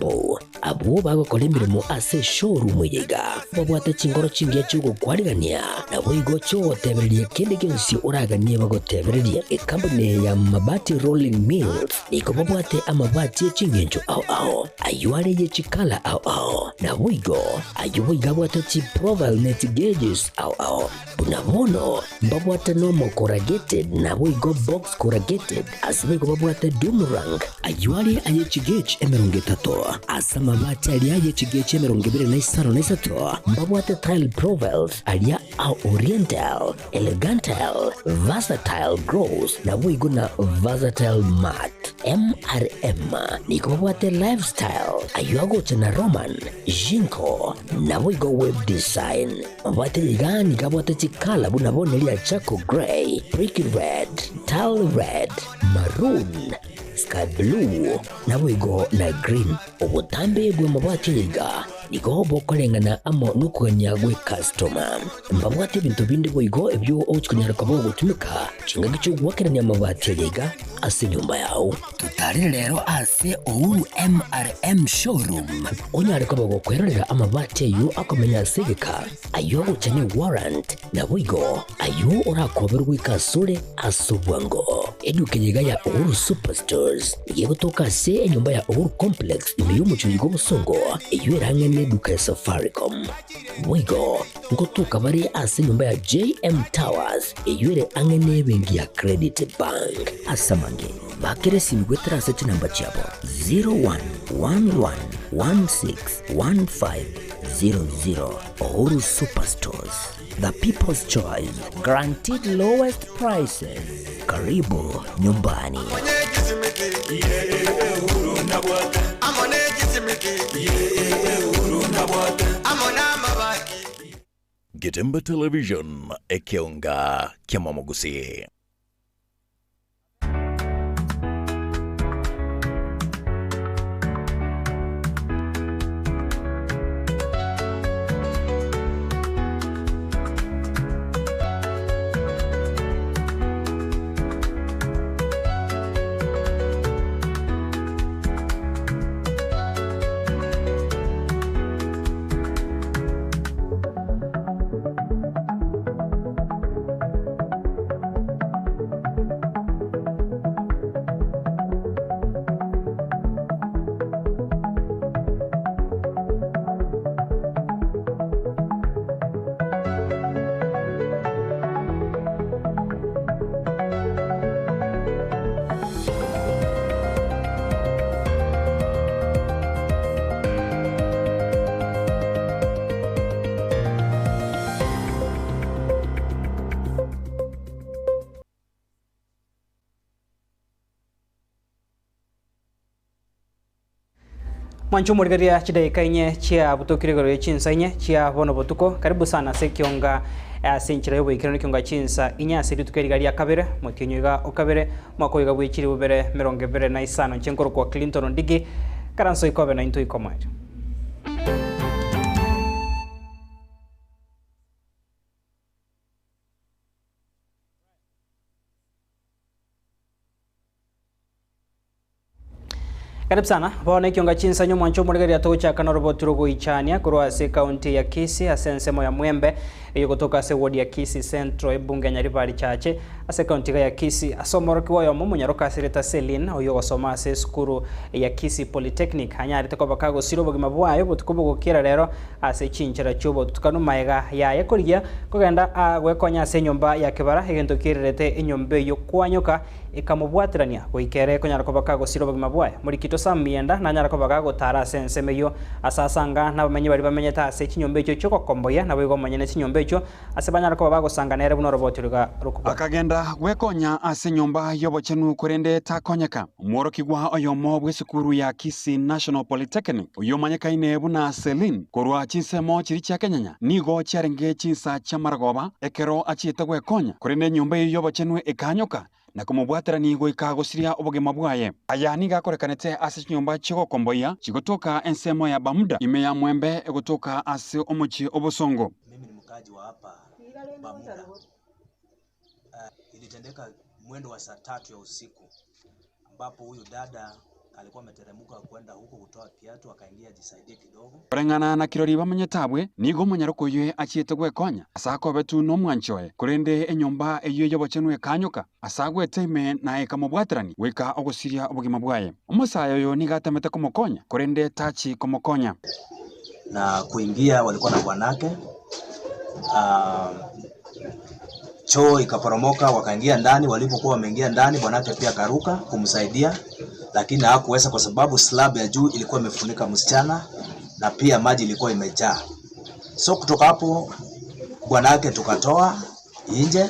Example, Abwo bagokora emeremo ase eshowroom eye iga babwate chingoro chingiya chi'ogokwarigania, naboigo chi'ogotebereria kende gionsi oraganie bagotebererie. Ekampuni eye ya Mabati Rolling Mills nigo babwate amabati e chingencho ao ao, ayio are ye chikala ao ao, naboigo ayio boigo abwate chiprofile ne chigauges ao ao. Buna bono mbabwate normal corrugated naboigo box corrugated, ase boigo babwate doom rank, ayio are aye chigauge 30, ase amabati aria aye chigauge 23 mbabwate tile profiles aria a oriental, elegantile, versatile gloss naboigo na versatile matte. MRM nigo babwate lifestyle, ayio agocha na Roman, Jinko, naboigo web design. Mabwate iga nigo abwate chikala buna bono eria charcoal grey, brick red, tile red, maroon, sky blue, naboigo na green. Obotambe bw'amabati aya iga nigo bokoreng'ana amo nokogania gw'ekastoma. Mbabwate ebinto binde boigo ebio ogochi konyara koba ogotumeka chingaki chi'ogoakerania amabati aya iga ase enyomba yao. Totarere rero ase Uhuru MRM Showroom onyare koba gokwerorera amabati ayio akomenya ase egeka, ayio agocha ne warrant, naboigo ayio orakoberwe goika asore ase obwango. Eduka eye iga ya Uhuru Superstores nigo egotoka ase enyomba ya Uhuru Complex ime y'omochie oyiga obosongo eyio erang'e neduka ya Safaricom. Boigo ngotoka bare ase enyomba ya JM Towers eyio ere ang'e nebenki ya Credit Bank. Ase amange, bakera esimi goetera ase chinamba chiabo 0111161500. Uhuru Superstores, the people's choice, guaranteed lowest prices. Karibu nyumbani. Getembe Television, ekeonga ki'amamogusii. Mwanche omorigereria chidaika inye chiabutokire igoro ye chinsa inye chia bono botuko. Karibu sana ase ekionga ase enchera y'oboikeranu ekionga chinsa inye ase rituko eriga ria kabere motienyi oiga okabere omwaka oiga bwe chilifu bibere emerongo ebere na isano. Inche nkorokwa Clinton Ondigi karanso ikobe naintwe ikomoerio. Karibu sana. Bono ekionga chinsanyo mwanche omorigereria togochaka noroboti rogoichania korwa ase ekaunti ya Kisii ase ensemo ya Mwembe eye gotoka ase ward ya Kisii Central ebunge ya Nyaribari Chache ase ekaunti iga ya Kisii ase omorokigwa oyomo omonyaroka ase erieta Celine oyio ogosoma ase esukuru ya Kisii Polytechnic anyarete koba kagosira obogima bwaye obotuko bogokiera rero ase chinchera chi'obotutukanu magega yaye korigia kogenda gwekonya ase enyomba ya kebara egento kiererete enyomba eyio kwanyoka Ekamobwaterania goika ere konyara koba kagosira obogima bwaye. Morikito Sam Mienda nanyara koba gagotara ase ensemo eyio ase asanga nabamenyi baria bamenyete ase chinyomba echio chi'ogokomboyia, naboigo omonyene chinyomba echio ase banyara koba bagosanga nere buna oroboti roiga rokobwata. Akagenda gwekonya ase enyomba y'obochenu korende takonyeka. Omworokigwa oyomo bw'esukuru ya Kisii National Polytechnic oyio omanyekaine buna Celine korwa chinsemo chiria chia Kenyenya nigo chiarenge chinsa chi'amaragoba ekero achiete gwekonya korende enyomba eyio y'obochenu ekanyoka na komobwaterania goika gosiria obogima bwaye. Aya nigo akorekanete ase chinyomba chi'ogokomboyia chigotoka ensemo ya Bamuda ime ya Mwembe egotoka ase omochie o Bosongo. Mimi ni mkaaji wa hapa Bamuda. Ilitendeka mwendo wa saa tatu ya usiku ambapo huyu dada. Alikuwa ameteremka kwenda huko kutoa kiatu, akaingia ajisaidie kidogo. Koreng'ana na kirori bamenyete abwe, nigo omonyaroko oywe achiete gwekonya ase akobetu na omwanchi oye, korende enyomba eywo y'obochenu ekanyoka ase agwete ime na ekamobwaterania goika ogosiria obogima bwaye. Omosae oyo nigo atemete komokonya, korende tachi komokonya. Na kuingia walikuwa na bwanake. Choo ikaporomoka, wakaingia ndani. Walipokuwa wameingia ndani, bwanake pia akaruka kumsaidia, lakini hakuweza kwa sababu slab ya juu ilikuwa imefunika msichana na pia maji ilikuwa imejaa. So kutoka hapo bwanake tukatoa nje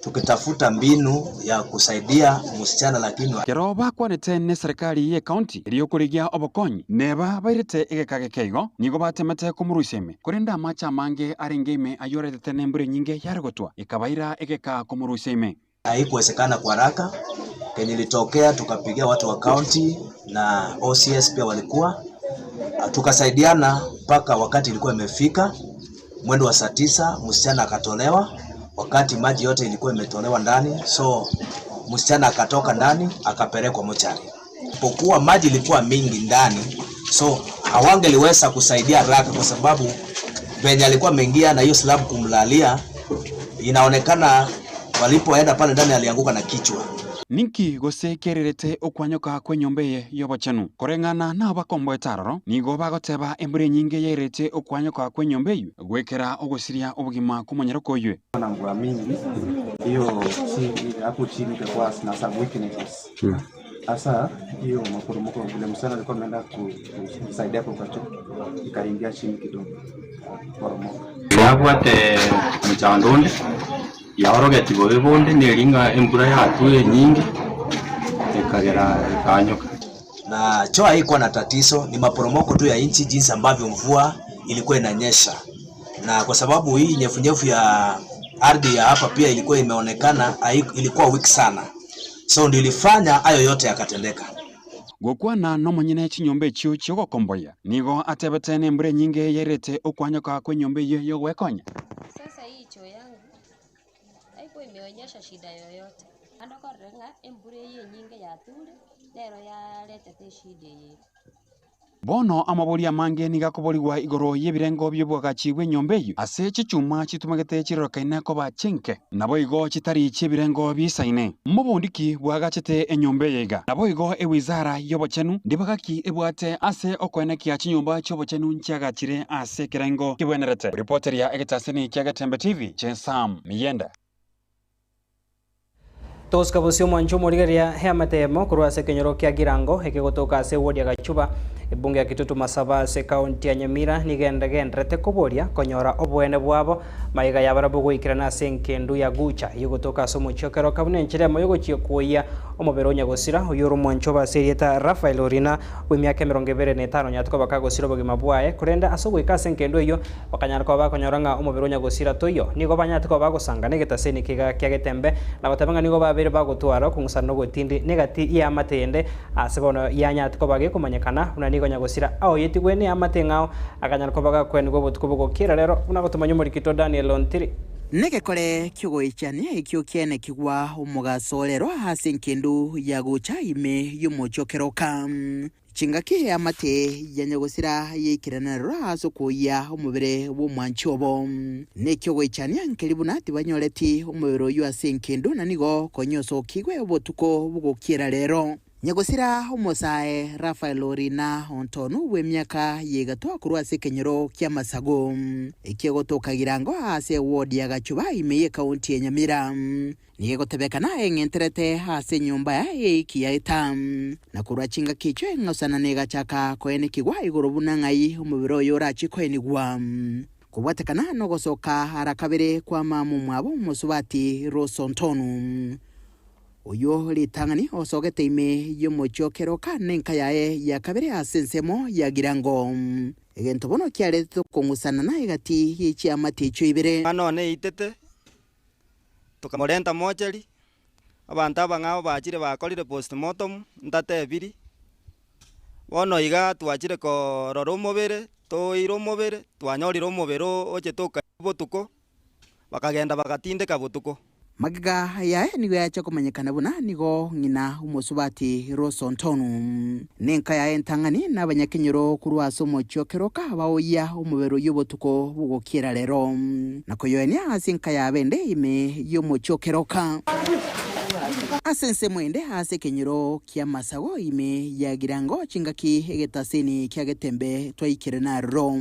tukitafuta mbinu ya kusaidia msichana, lakini Kero bakwanete ne serikali ye county erio korigia obokonyi neba bairete egeka geke igo nigo batemete komorusia ime korende amache amange arenge ime ayoretete na embura enyinge yaregotwa ekabaira egeka komorusia ime. Haikuwezekana kwa haraka. Kenye ilitokea, tukapigia watu wa county na OCS pia walikuwa, tukasaidiana mpaka wakati ilikuwa imefika mwendo wa saa 9, msichana akatolewa, wakati maji yote ilikuwa imetolewa ndani, so msichana akatoka ndani akapelekwa mochari. Pokuwa maji ilikuwa mingi ndani, so hawangeliweza kusaidia haraka kwa sababu venye alikuwa ameingia na hiyo slab kumlalia, inaonekana walipoenda pale ndani alianguka na kichwa. Ninki gose kererete okwanyoka kwenyomba eye y'obochenu koreng'ana nabo bakomboete aroro nigo bagoteba embura enyinge yairete okwanyoka kwenyomba eywo gwekera ogosiria obogima kw'omonyeroko oywe. Na mvua mingi hiyo hapo chini ikakuwa na some weaknesses. Sasa hiyo maporomoko, vile msichana alikuwa ameenda kusaidia kwa choo, ikaingia chini kidogo poromoka. Yabwate muchando onde yaorogeti bobe bonde neringa embura yatue enyinge ekagera ekanyoka. Na choo haikuwa na tatizo, ni maporomoko tu ya nchi jinsi ambavyo mvua ilikuwa inanyesha, na kwa sababu hii nyefunyefu ya ardhi ya hapa pia ilikuwa imeonekana ilikuwa weak sana, so ndio ilifanya hayo yote yakatendeka. Gokwana nomonyene chinyomba echio chiogokomboia nigo atebete na embura enyinge yairete okwanyoka kwa enyomba eywo yogwekonya. Sasa hii choo yangu haikuwa imeonyesha shida yoyote andokorire ng'a embura eye enyinge yature nero yaretete eshida eye. Bono amabori amange niga akoborigwa igoro y'ebirengo by'obwagachi bw'enyomba eywo ase chichuma chitumegete chirorokaine koba chinke nabo igo chitari chi'ebirengo bisaine mobundiki bwagachete enyomba eye iga nabo igo ewizara y'obochenu ndibagaki ebwate ase okoenekia chinyomba chi'obochenu nchiagachire ase ekerengo kibwenerete. Reporter ya egetaseni kia Getembe TV Chensam Miyenda. Tosika bosio mwancho omorigereria he amatemo korwa ase ekenyoro kia Girango ekegotoka ase ewodi ya Gachuba ebunge ya Kitutu Masaba ase ekaunti ya Nyamira nigende genderete koboria konyora oboene bwabo maiga yabarabwo goikerana ase enkendu ya Gucha igotoka ase omochiokero kabuna enchera emo yogochia kuoyia omobere onyagosira oyo ore omwancho ase erieta Rafael Orina bwa emiaka 25 nyatuko bakagosira obogima bwaye korende ase ogoika ase enkendu eywo bakanyara koba bakonyora ng'a omobere onyagosira toiyo nigo banyate koba bagosanga na egetaseni kiga kia Getembe na goteba ng'a nigo babere bagotwara okong'usana na ogotindi negati ya amatende ase bono yanyate koba gekomanyekana buna nigo nyagosira aoyetigwe ne amate ng'ao akanyara koba gakwenigwa obotuko bogokira rero buna gotomanya omorikito Daniel Ontiri. Negekore kiogoichania ekio kiene kigwa omogaso rero ase enkendu ya gocha ime y'omochokeroka chingaki amate yanyagosira yaikerana rero ase okoyia omobere bwa omwanchi obo nekio goichania nkeri buna tibanyoreti omobere oyo ase enkendu na nigo konyosokigwe obotuko bogokiera rero nyagosira omosae Rafael Orina Ontonu bwa emiaka yegatwa korwa ase ekenyoro kia Masago ekiegotoka Girango ase ewodi ya Gachuba ime ye ekaunti ya Nyamira nigegotebekana eng'enterete ase enyomba ya eiki yaeta na korwa chingaki echio eng'osana negachaka koenekigwa igoro buna ng'ai omobere oyo orachi koenigwa kobwatekana nogosoka arakabere kwa mama mwabo omosubati Rosontonu oyo ritang'ani osogete ime y'omochiokeroka nenka yaye ya kabere ase ensemo ya Girango egento bono kiaretete okong'usana na egati yechiamate echio ibere. Mwana eitete tukamorenta mochari abanto abang'ao bachire bakorire postmortem ntatebiri bono iga twachire korora omobere toire omobere twanyorire omobere ochete oka botuko bakagenda bagatindeka botuko. Magega yaye nigo yacha komanyekana buna nigo ng'ina omosubati Rose Ontonu. Nenka yaye entang'ani na abanyakenyoro korwa ase omochie o Keroka baoyia omobere oyio obotuko bogokiera rero, na koyoenia ase enka yabo ende ime y'omochie o Keroka. Ase ensemo ende ase ekenyoro ki'amasago ime ya Girango chingaki egetaseni kia Getembe twaikire naroro.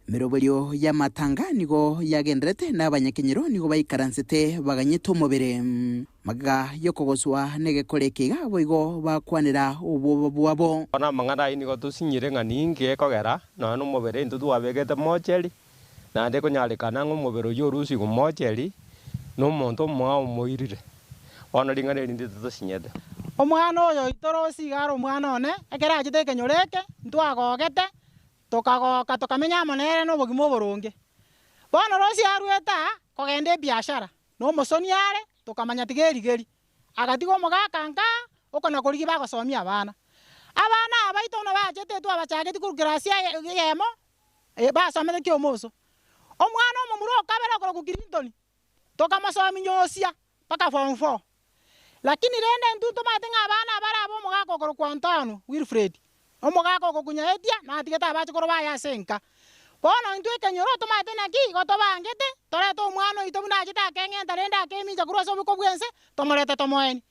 Emeroberio y'amatanga nigo yagendererete, na abanyakenyoro nigo baikaransete baganyete omobere. Magega y'okogoswa negekora eke iga boigo bakwanera obwoba bwabo. Bono amang'ana ayio nigo tosinyire ng'a ninki gekogera nonya nomobere intwe twabegete mocheri, naende ekonyarekana ng'a omobere oyio orusigwe mocheri, na omonto omoao omoirire. Bono ring'ana eri ndito tosinyete. Omwana oyo oito Rosi iga are omwana one, ekero achete ekenyoro eke, ntwagogete, Tokagoka, tokamenya amo nere nobogima oboronge. Bono Rosi aruete aa kogenda ebiashara, na omosoni are, tokamanya tiga erigeri. Agatiga omogaka nka okona-korigia bagosomia abana. Abana aba baito buna bachete twabachageti korwa class eyemo, basomete kiomoso. Omwana omomura okabere okorokwa Clinton, tokamosomia nyosia mpaka form four. Lakini rende intwe ntomanyete ng'a abana abare aba omogaka okorokwa Antonio Wilfred, omogaka ogokunyaetia, natigete abachokoro baye ase enka. Bono intwe ekenyoro tomanyete naki igo tobangete, torete omwana oito buna achete akeng'enta rende akemincha korwa ase oboko bw'ense, tomorete tomoenie.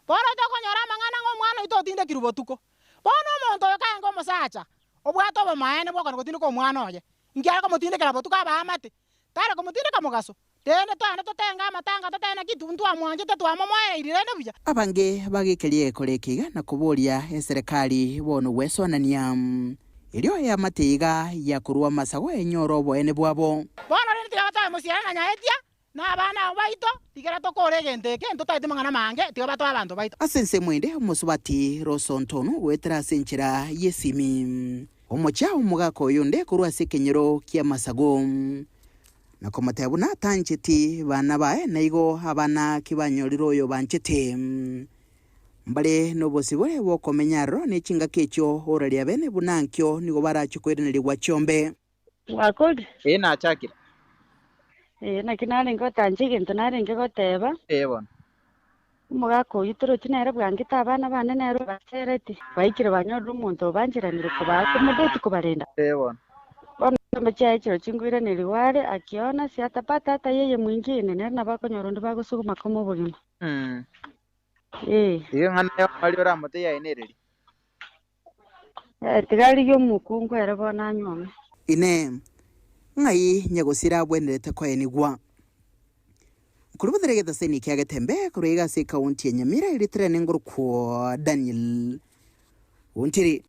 Bono tokonyora amang'ana ng'a omwana oito otindekirwe botuko. Bono omonto oyo kaenge omosacha, obwate obomaene bw'okona gotindeka omwana oye, inki are komotindekera botuko abaamate? Tare komotindeka mogaso, Rende twande totenge amatanga totebe naki ntwamwanchete twamomoereirie rende buya. Abange bagekeria egekora eke iga na koboria eserekari bono gwesonania. Erio eamate iga yakorua amasago enyore oboene bwabo. Bono rende tiga batoe mosiara na nyaetia, na abana abo baito, tigera tokore egento eke, ntotaeti mang'ana mange, tiga batoe abanto baito. Ase ensemo ende omosubati Rosontono goetera ase enchera y'esimi, omochia omogaka oyonde korwa ase ekenyoro ki'amasago. Na komotebia buna tancheti bana baye, na igo abana kibanyorire oyo banchete. Mbare nobosibore bw'okomenya aroro ne chingaki echio oraria bene buna nkio nigo barache koiranerigwa chiombe. Mwakori? Ee, nachakire. Ee, naki narenge gotancha egento narenge goteba. Ee bono. Omogaka oyio torochi nere bwangete abana bane nere obasereti. Baikire banyorire omonto obancheranire kobaa komodeti kobarenda. Ee bono. Bono chiombe chiaye chiro chinkoiranerigwa are, akiona, siatapata ata yeye mwingine, nere nabo akonyora onde bagosuguma koma obogima. Ee. Igo eng'ana y'omwari oramote yaye nereri? Tiga arigie omokungu ere bono anyuome. Inee! Ng'ai nyagosira abwenerete koenigwa? Nkorubothera egetaseni kia Getembe korwa iga ase ekaunti ya Nyamira erieta riane ngorokwo Daniel Ontiri.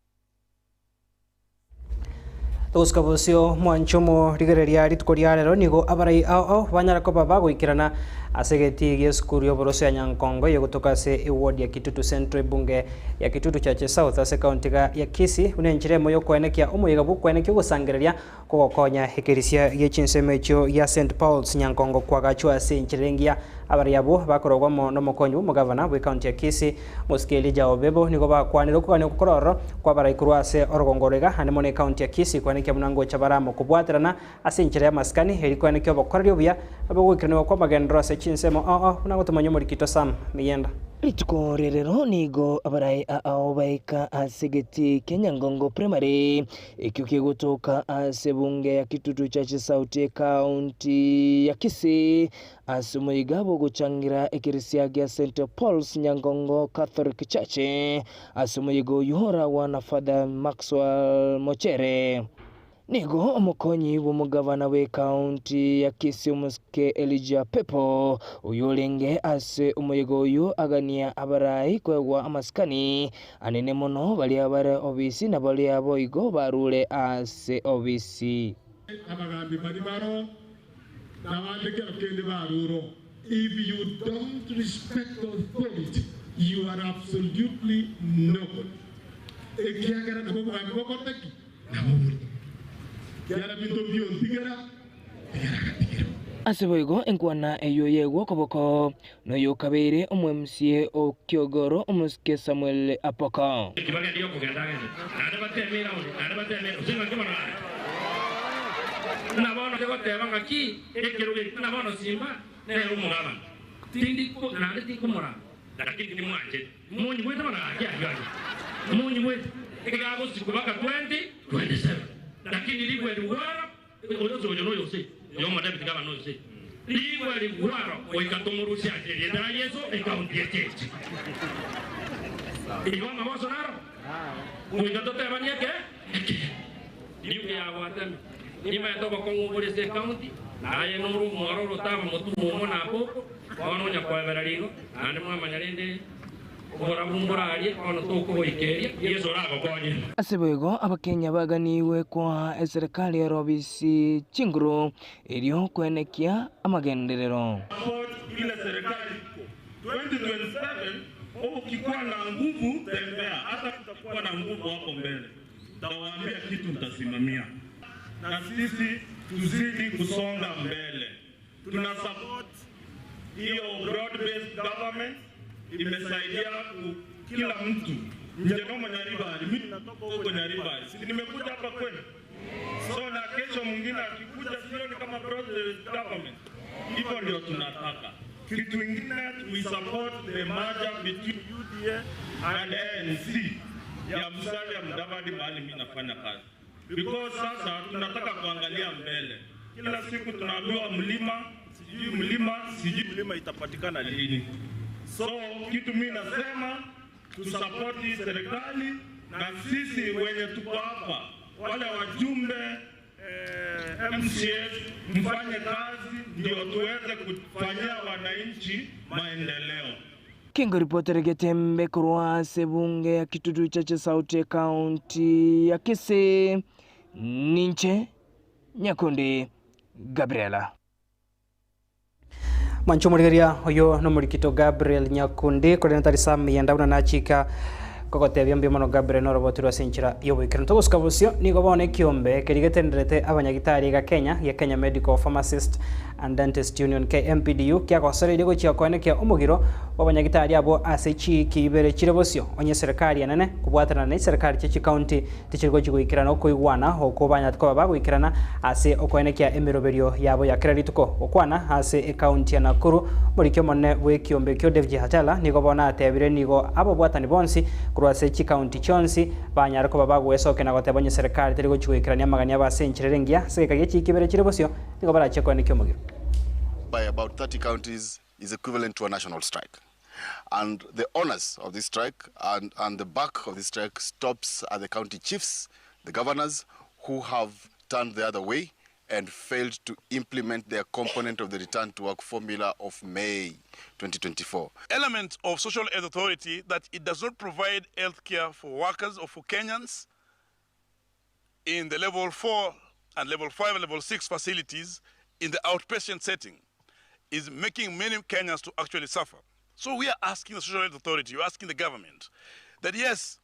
Togosuka bosio mwanche omorigereria rituko ria rero nigo abarai ao ao banyara koba bagoikerana ase egetii gi'esukuru y'oboroso ya Nyankongo eyegotoka ase eward ya Kitutu Central ebunge ya Kitutu Chache South ase ekaunti ga ya Kisii buna enchera emo y'okoenekia omoyega bw'okoenekia ogosangereria Kogokonya ekerisia gie chinsemo echio gia St Paul's Nyankongo kwagachwa ase enchera engiya. Abaria abwo bakorogwa amo nomokonyi bw'omogavana bw'ecounty ya Kisii, Mosike Elijah Obebo nigo bakwanire okogania okwo kore ororo kw'abarai korwa ase orogongo oro iga ande mono ecounty ya Kisii koenekia buna ngocha bare amo kobwaterana ase enchera y'amasikani erio koenekia obokoreri obuya bw'ogoikeranigwa kw'amagenderero ase chinsemo oo oo buna gotomanya omorikito Sam Miyenda. Rituko rirero nigo abarai ao baika ase egetii kia Nyangongo Primary Ekio kegotoka ase ebunge ya Kitutu Church South ekaunti ya Kisii ase omoyega bw'ogochangira ekerisia gia St Paul's Nyangongo Catholic Church ase omoyega oyio oragwa na Father Maxwell Mochere. Nigo omokonyi bw'omogavana bw'ekaunti ya Kisii Omosike Elijah Pepo oyio orenge ase omoyega oyio agania abarai koegwa amasikani Anene mono baria bare obisi na baria boigo barure ase obisi. Abagambi baria baro nabande kero kende barure oo. If you don't respect authority, you are absolutely nobody. Ekiagera nabo obogambi bokorete ki? Nabo bore. Kiagera binto mbiontigera, tigera agatigera. Ase boigo enkwana eyio yegwa okoboko, noyokabeire omwemsie o kiogoro omosike Samuel Apoko. Eki bagendirie okogenda agende, naende bateme eraundi, naende bateme gose ng'aki bono aye. Buna bono rigoteba ng'aki ekerogo eki, buna bono Simba nere omogabana. Tindi ko naende tinkomorama, lakini timwancheti. Monyigwete bono gaki ayio aria, monyigwete? Iga agosikwa mpaka 2027, lakini rigwe rigwaro, oyo oyo noyo ose, oyo omodeputy gavana noyo ose, rigwe rigwaro goika tomorusie ase erieta ria Yeso ekaunti echeche. Igo amagoso naro, goika totebanie eke ekeene. Nigo yagwateme, Nimaete obokong'u bore ase ekaunti, na aye nore omwororo otaba motumo omo na akoko, bono onya koebera rigo, naende mwamanya rende oborabu mborarie, bono tokogoikeria, Yeso oragokonye. Ase boigo Abakenya baganigwe koa eserekari erobisi chinguru erio koenekia amagenderero. Support ile serikali iko 2027 ukikuwa na nguvu tembea, hata kutakuwa na nguvu hapo mbele. Tawaambia kitu nitasimamia, na sisi tuzidi kusonga mbele. Tuna support hiyo broad based government, imesaidia kila mtu. Njenomo Nyaribari, mimi natoka huko Nyaribari, si nimekuja hapa kwenu? So na kesho mwingine akikuja, sioni kama broad based government. Hivyo ndio tunataka. Kitu ingine, we support the merger between UDA and ANC ya Musalia Mudavadi mahali mimi nafanya kazi, because sasa tunataka kuangalia mbele. Kila siku tunaambiwa mlima sijui mlima sijui mlima itapatikana lini. So kitu mimi nasema tusapoti serikali, na sisi wenye tuko hapa wale wajumbe MCAs mfanye kazi ndio tuweze kufanyia wananchi maendeleo. Kengoripotera Getembe korwa ase ebunge ya Kitutu Chache Sauti ekaunti ya Kisii, ninche Nyakundi Gabriela. Mwancho omorigereria oyo nomorikito Gabriel Nyakundi korende tari Sam Yenda buna nachika kogotebia mbuya mono Gabriel norobotirwe ase enchera y'oboikeranu. Togosuka bosio nigo bono ekiombe keria getenderete abanyagitari iga Kenya gia Kenya Medical Pharmacist and Dentist Union KMPDU kiagosoreirie gochia koenekia omogiro bw'abanyagitari abwo ase chiiki ibere chire bosio onye eserekari enene kobwatanana ne chiserekari chie chikaunti tichiri gochia goikerana okoigwana okwo banyarete koba bagoikerana ase okoenekia emeroberio yabo ya kera rituko. Gokwana ase ekaunti ya Nakuru, omoriki omonene bw'ekiombe ekio Davji Hatala nigo bono atebire nigo ababwatani bonsi korwa ase chikaunti chionsi banyare koba bagoesokia na goteba onye eserekari teri gochia goikerania amagani abo ase enchera ere engiya ase egeka gie chiiki ibere chire bosio nigo barachie koenekia omogiro. By about 30 counties is equivalent to a national strike. And the onus of this strike and, and the back of this strike stops at the county chiefs, the governors, who have turned the other way and failed to implement their component of the return to work formula of May 2024. Element of social health authority that it does not provide health care for workers or for Kenyans in the level 4 and level 5 and level 6 facilities in the outpatient setting is making many Kenyans to actually suffer. So we are asking the social health authority, we're asking the government that yes,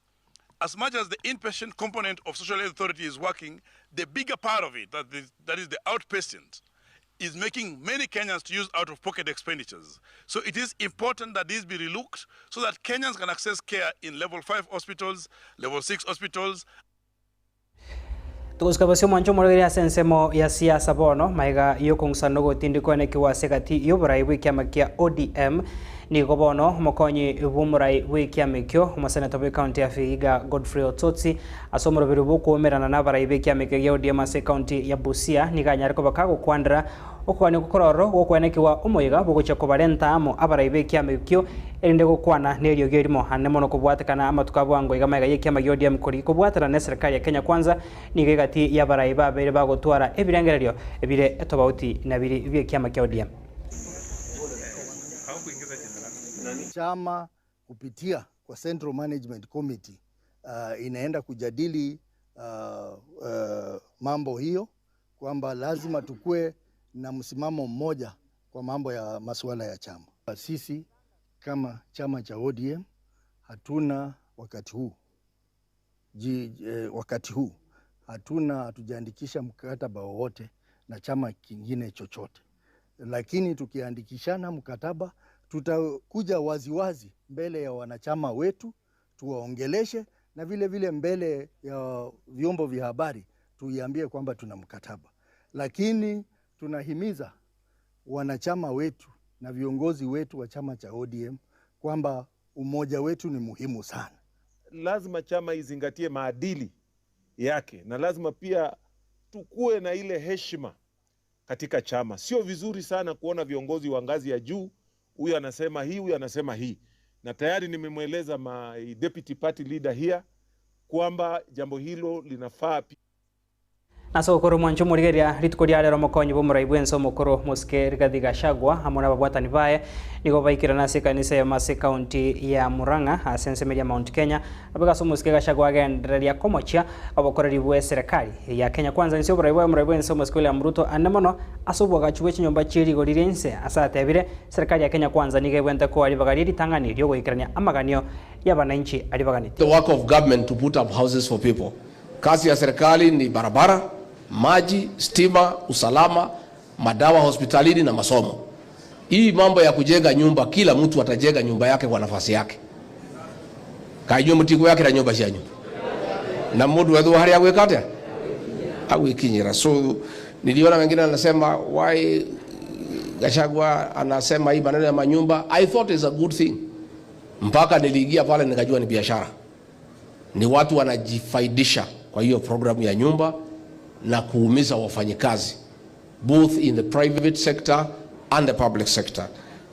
as much as the inpatient component of social health authority is working, the bigger part of it, that is, that is the outpatient, is making many Kenyans to use out-of-pocket expenditures. So it is important that this be relooked so that Kenyans can access care in level 5 hospitals, level 6 hospitals, Togosika bosio omwancho omorwaire ase ensemo ya siasa bono, magega y'okong'usana ogotindikwa nekigwa ase egati y'oborai bw'ekiama kia ODM. Nigo bono omokonyi bw'omorai bw'ekiama ekio, omosenetor bw'ecounty ya Vihiga Godfrey Osotsi, ase omoroberi bw'okoumerana n'abarai b'ekiama ekio gia ODM ase ecounty ya Busia, nigo anyare koba kagokwanera okogania okwo kororo gokwenekigwa omoyega bw'ogochia kobarenta amo abarai b'ekiama ekio erinde gokwana neriogi erimo ande mono kobwatekana amatuko a bwango iga magega y'ekiama gia ODM kori kobwatana neserikari ya Kenya Kwanza nigo egati y'abarai babeire bagotwara ebirengererio bire etobauti na biri bi'ekiama kia ODM. Chama kupitia kwa Central Management Committee inaenda kujadili mambo hiyo kwamba lazima tukue na msimamo mmoja kwa mambo ya masuala ya chama. Sisi kama chama cha ODM hatuna wakati huu wakati huu hatuna hatujaandikisha mkataba wowote na chama kingine chochote, lakini tukiandikishana mkataba tutakuja waziwazi mbele ya wanachama wetu tuwaongeleshe, na vile vile mbele ya vyombo vya habari tuiambie kwamba tuna mkataba, lakini tunahimiza wanachama wetu na viongozi wetu wa chama cha ODM kwamba umoja wetu ni muhimu sana. Lazima chama izingatie maadili yake na lazima pia tukuwe na ile heshima katika chama. Sio vizuri sana kuona viongozi wa ngazi ya juu, huyu anasema hii, huyu anasema hii, na tayari nimemweleza my deputy party leader here kwamba jambo hilo linafaa pia. Nase ogokora omwancho omorigereria rituko ria rero omokonyi bw'omorai bw'ense omokoro Mosike Rigathi Gachagua amo nababwatani baye nigo baikirana ase ekanisa eyemo ase ekaunti ya Murang'a ase ensemo eria Mount Kenya. Abwo ase Omosike Gachagua agendereria komochia obokoreri bw'eserekari ya Kenya Kwanza inse y'oborai bwaye omorai bw'ense Omosike William Ruto ande mono ase oboagachi bwe chinyomba chie rigori ria inse ase atebire serikali ya Kenya Kwanza nigo ebwente koa ribaga rie ritang'ani riogoikerania amaganio y'abananchi aria baganeti. The work of government to put up houses for people. Kazi ya serikali ni barabara, maji, stima, usalama, madawa hospitalini na masomo. Hii mambo ya kujenga nyumba, kila mtu atajenga nyumba yake kwa nafasi yake. Kainyo mtigo yake na nyumba cianyu. Na mundu wethu haria agwika atia? Agwikinyira. So niliona wengine anasema why Gachagua anasema hii maneno ya manyumba. I thought it's a good thing. Mpaka niliingia pale nikajua ni biashara. Ni watu wanajifaidisha kwa hiyo programu ya nyumba na kuumiza wafanyikazi both in the private sector and the public sector.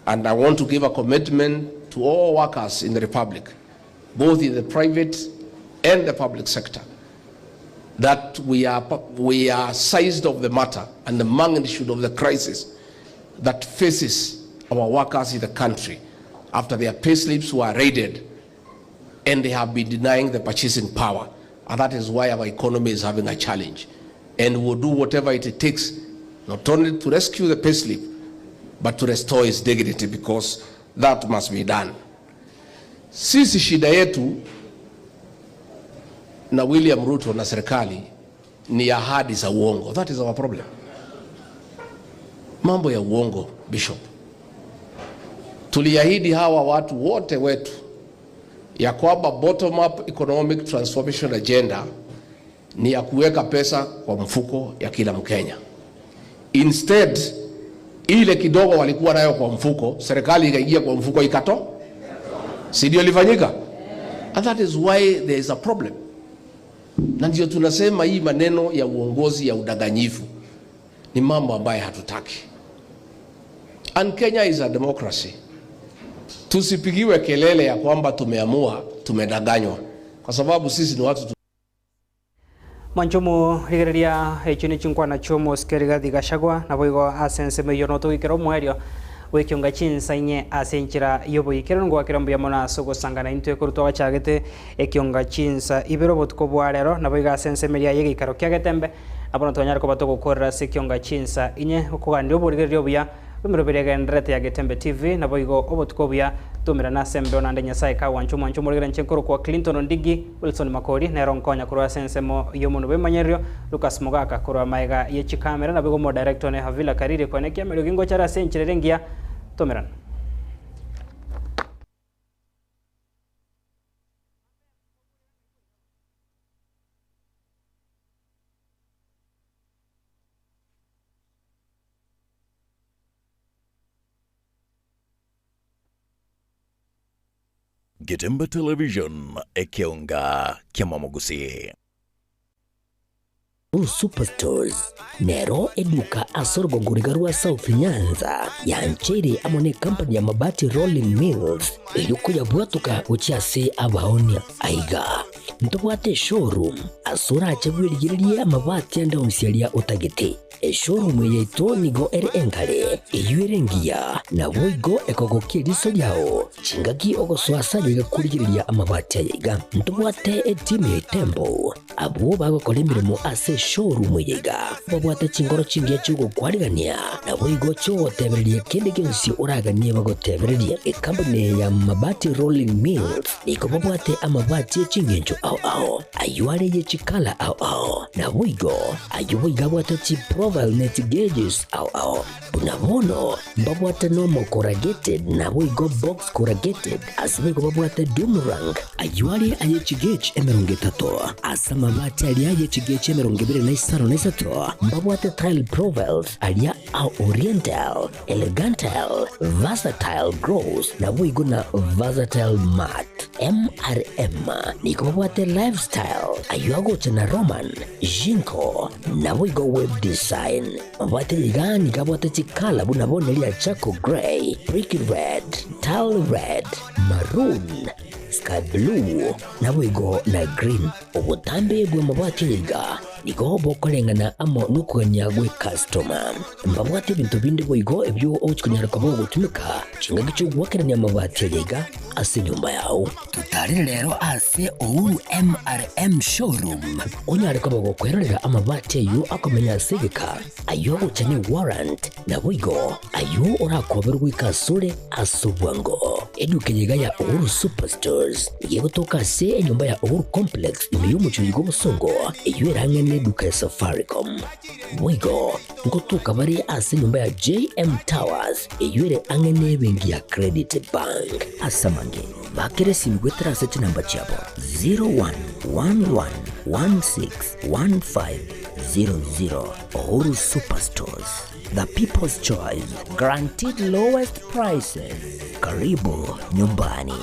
And I want to give a commitment to all workers in the republic, both in the private and the public sector, that we are sized of the matter and the magnitude of the crisis that faces our workers in the country after their payslips were raided and they have been denying the purchasing power. And that is why our economy is having a challenge. And we'll do whatever it takes, not only to rescue the payslip, but to restore its dignity, because that must be done. Sisi shida yetu na William Ruto na serikali ni ahadi za uongo. That is our problem. Mambo ya uongo, Bishop. Tuliahidi hawa watu wote wetu ya kwamba bottom up economic transformation agenda ni ya kuweka pesa kwa mfuko ya kila Mkenya. Instead, ile kidogo walikuwa nayo kwa mfuko, serikali ikaingia kwa mfuko ikato. Si ndio ilifanyika? And that is why there is a problem. Na ndio tunasema hii maneno ya uongozi ya udanganyifu ni mambo ambayo hatutaki. And Kenya is a democracy. Tusipigiwe kelele ya kwamba tumeamua, tumedanganywa, kwa sababu sisi ni watu tu. Mwanchumu rigereria ekio ne chinkwana chi'omosike Rigathi Gachagua naboigo ase ensemo eyio notogikera omoerio bw'ekionga chinsa inye ase enchera y'oboikeranu ngwakera mbuya mono ase ogosangana intwe korwa twagachagete ekionga chinsa ibere obotuko bwa rero naboigo ase ensemo eria y'egeikaro kia Getembe nabo notonyare koba togokorera ase ekionga chinsa inye okogandia oborigereria obuya bw'emeroberi egendererete ya Getembe TV naboigo obotuko obuya Tumerane ase embeo naende Nyasae kagwancha omwancho omorigere inche nkorokwa Clinton Ondigi, Wilson Makori nere onkonya korwa ase ensemo y'omonwa bw'emanyererio, Lucas Mogaka korwa maega ye chikamera naboigo omodirector one Havila Kariri kwane kiamerio gingochare ase enchera ere engiya. Tomerane. Getembe Television, ekeonga kiamamogusii. Superstores nero eduka ase orogongoriga rwa South Nyanza yancheire amo ne company ya Mabati Rolling Mills erio koyabwatoka gochia ase abaonia. Aiga ntobwate eshowroom ase orache bwerigererie amabati ande onsi aria otagete. Eshowroom eye yaito nigo ere enkare, eyio ere engiya, naboigo ekogokia eriso riao chingaki ogosoa ase aye iga korigereria amabati aya iga. Ntobwate etimu ya Itembo, abwo bagokora emeremo ase eshowroom eye iga, babwate chingoro chingiya chi'ogokwarigania, naboigo chi'ogotebereria kende gionsi oraganie bagotebererie. Ekampuni eye ya Mabati Rolling Mills nigo babwate amabati e chingencho ao ao, ayio are ye chikala ao ao, naboigo ayio boigo abwate chiprofile ne chigeges ao ao. Buna bono mbabwate normal corrugated naboigo box corrugated, ase boigo babwate doom rank, ayio are aye chigauge 30, ase amabati aria aye chigauge 25. 253, mbabwate tile profiles aria a Oriental, Elegantal, Versatile Gross naboigo na Versatile Matte. MRM nigo babwate Lifestyle, ayio agocha na Roman, Jinko, naboigo Web Design. Mabwate iga nigo abwate chikala buna bono eria charcoal grey, brick red, tile red, maroon, sky blue, naboigo na green. Obotambe bw'amabati iga nigo bokoreng'ana amo nokogania gw'ekastoma. Mbabwate ebinto binde boigo ebio ogochia konyara koba ogotumeka chingaki chi'ogoakerania amabati aya iga ase enyomba yao. Totarere rero ase Uhuru MRM Showroom onyare koba gokwerorera amabati ayio akomenya ase egeka, ayio agocha ne warrant, naboigo ayio orakoberwe goika asore ase obwango. Eduka eye iga ya Uhuru Superstores nigo egotoka ase enyomba ya Uhuru Complex ime y'omochie oyo bw'obosongo eyio erang'e neduka ya Safaricom. Boigo ngotoka bare ase enyomba ya JM Towers eyio ere ang'e nebenki ya Credit Bank. Ase amange, bakera esimi goetera ase chinamba chiabo 0111161500. Uhuru Superstores, the people's choice, guaranteed lowest prices. Karibu nyumbani.